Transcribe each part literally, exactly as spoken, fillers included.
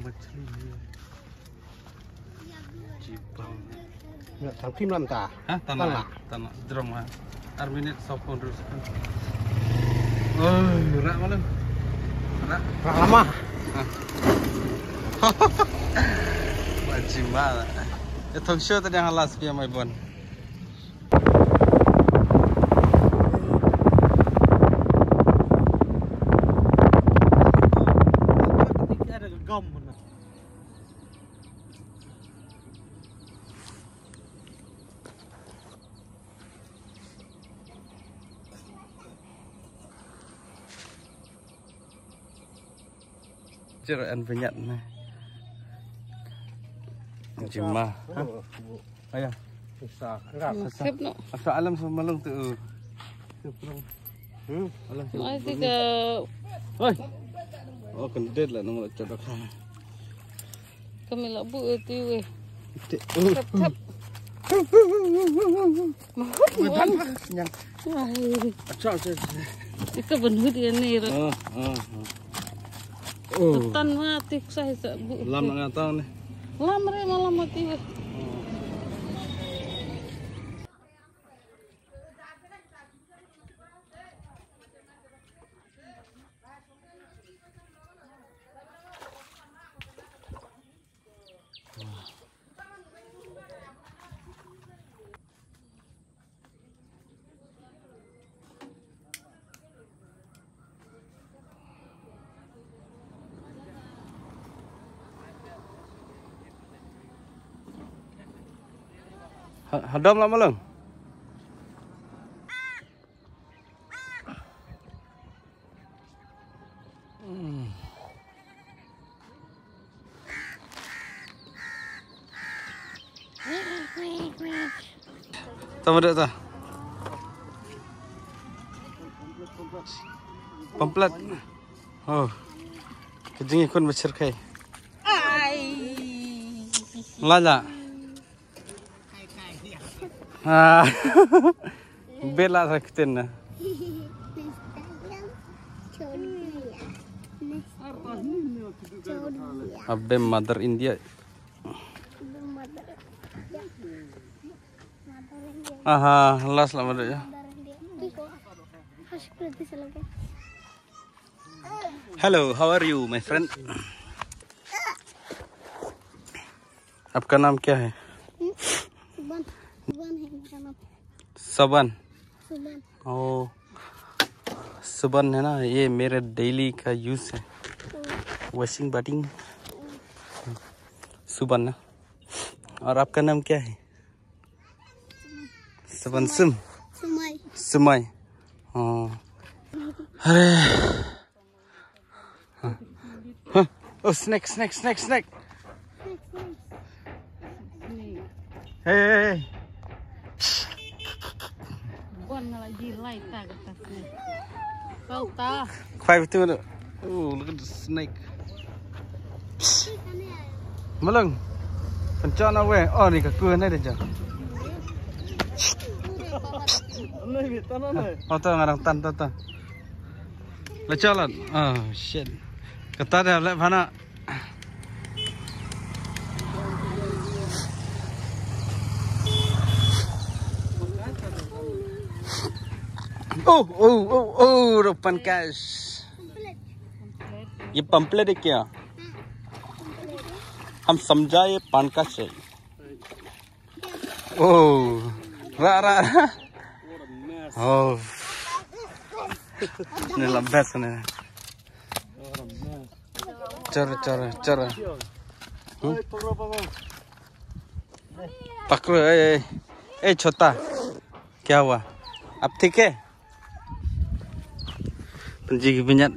Machli ni. Jibang. Ya, tang kim lam ta. Ha, tang la. Tang la. Drum ha. Ar minit saw pon rus. Oh, rak malam. Rak. Rak lama. Ha. Wajib malam. Ya, thong show tadi yang halas pia mai bon. Cer an penyat ne. Jima. Ha? Aya. Sa. Sep no. Asa alam sa malung tu. Hmm. Alam sa. Mai ti ka. Oi. Oh, kendit lah nang chat dak. Kami lah bu itu weh. Tep tep. Mahut. Yang. Ai. Acha acha. Ika benhut ya ni. Ah ah ah. Oh. Tan mati ksah sa bu. Lam nak tahu ni. Lam re malam mati weh. Ha, hadam lah malang. Tama da ta. Pamplet. Oh. Kajing ikon bachir kai. Lala. Ah. Bela sa kiten na. Abe mother India. Aha, last lah mother ya. Hello, how are you, my friend? आपका नाम क्या है? सुबन। सुबन है मेरा नाम। सबन। सुबन। ओ, सुबन है ना, ये मेरे डेली का यूज़ है। ओ। वॉशिंग बॉडी। सुबन ना। और आपका नाम क्या है? Seven Sum. Sumai. Sumai. Oh. Hare. Huh. Oh, snake, snake, snake, snake. Hey, hey, hey. Bon na la ji lai ta ka ta snake. Kau ta. Five two. Oh, look at the snake. Malung. Pynchon away. Oh, ni ka ku ne de jong. Oh, to ngarang tan to to. La chalon. Oh, shit. Kata da le phana. Oh, oh, oh, oh, ro Pankaj. ये पम्पलेट है क्या? हम समझा ये पान का से। Oh, ra ra. Oh. Ni la best ni. Chara chara chara. Hmm? पकड़ो, ए, ए, ए, छोटा, क्या हुआ? अब ठीक है? Pynji ki bniat.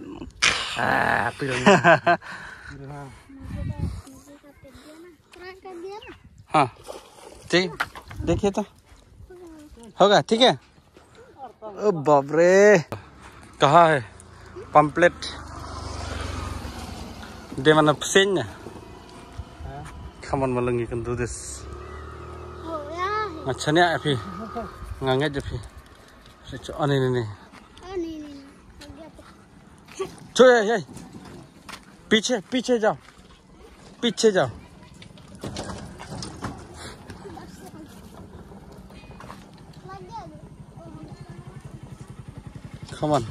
Ah, pil. हाँ, ठीक, देखिए तो, होगा, ठीक है? ओ बाप रे, कहाँ है पम्पलेट? Dei mana psenya? Come on, Malung, you can do this. Nga chania phi. Nga ngeit phi. Ani ni ni. Ani ni. Cho, hey, hey. पीछे, पीछे जाओ. पीछे जाओ। Come on.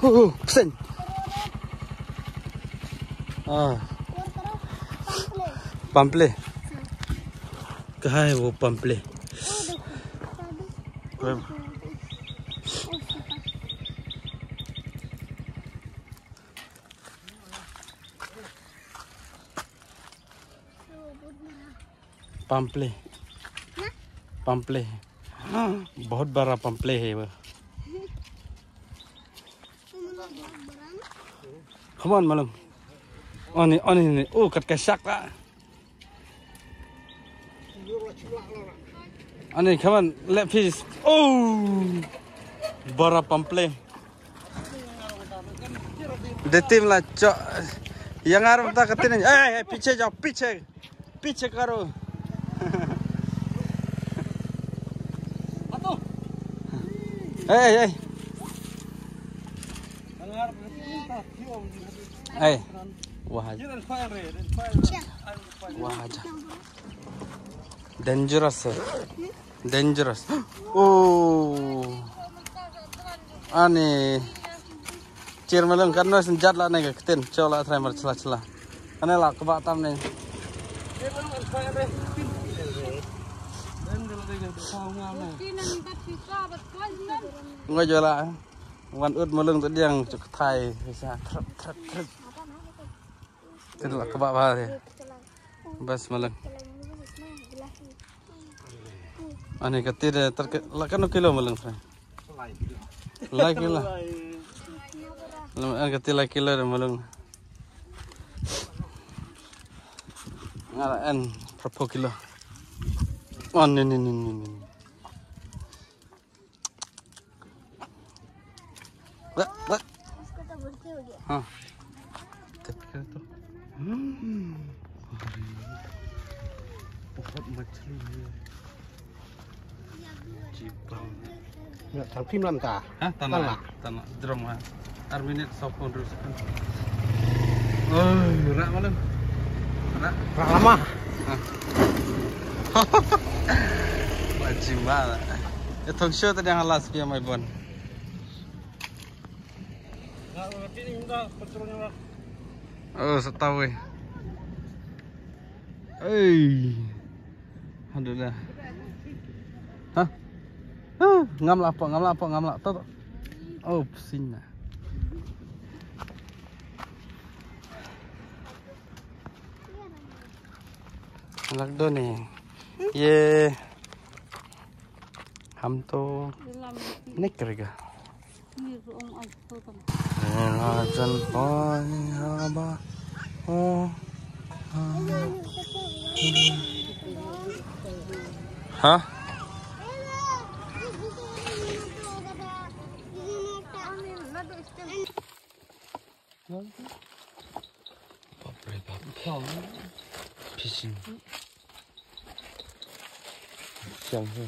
Oh, oh, kesian. Ah. Pample. Kहाँ है वो पम्पले? Pample. Pample. बहुत बड़ा पम्पले है वो। Come on, Malung. Ani, ani, ani. Oh, kat ka shark lah. Ani, come on, let fish. Oh, बड़ा पम्पले. Dei tim la cho. Yang arab ta katin. Eh, eh, पीछे जाओ, पीछे. पीछे करो। Hey, hey, hey. Hey. Wah. Wah. Dangerous. Dangerous. Oh. Ani. Chir Malung, kan no sin jat la ne ka ktin, cho la trai mar chla chla. Ane la kaba tam ne. Ngo jo la. Wan ut Malung tu diang chuk thai sa trap trap trap. Tin la kaba ba de. Bas Malung. Ani kati de tar ke la kano kilo Malung sa. Lai kilo. Lai kilo. Lam an kati lai kilo de Malung. Ngara en prapo kilo. Oh, ni, ni, ni, ni, ni. Bak, bak. हाँ। Tep kya to? Hmm. अरे, बहुत मछली है। Chipang. Ya, thang phim lam ta. Ha, tana. Tana. Tana. Drong ha. Ar minit saw pon rus kan. Oh, rak malam. Rak. Rak lama. Ha. Wajib lah. Ya, thong show tadi yang halas pia mai bon. Oh, satawi. Hey. Alhamdulillah. Ha? Ha, ngam la pok, ngam la pok, ngam la. To, to. Oh, pusing na. Lak do ne. Ye. Ham to. Nek rega. Ela jan poi haba. Oh. Ha? Bap re bap. Fishing. Siang tu.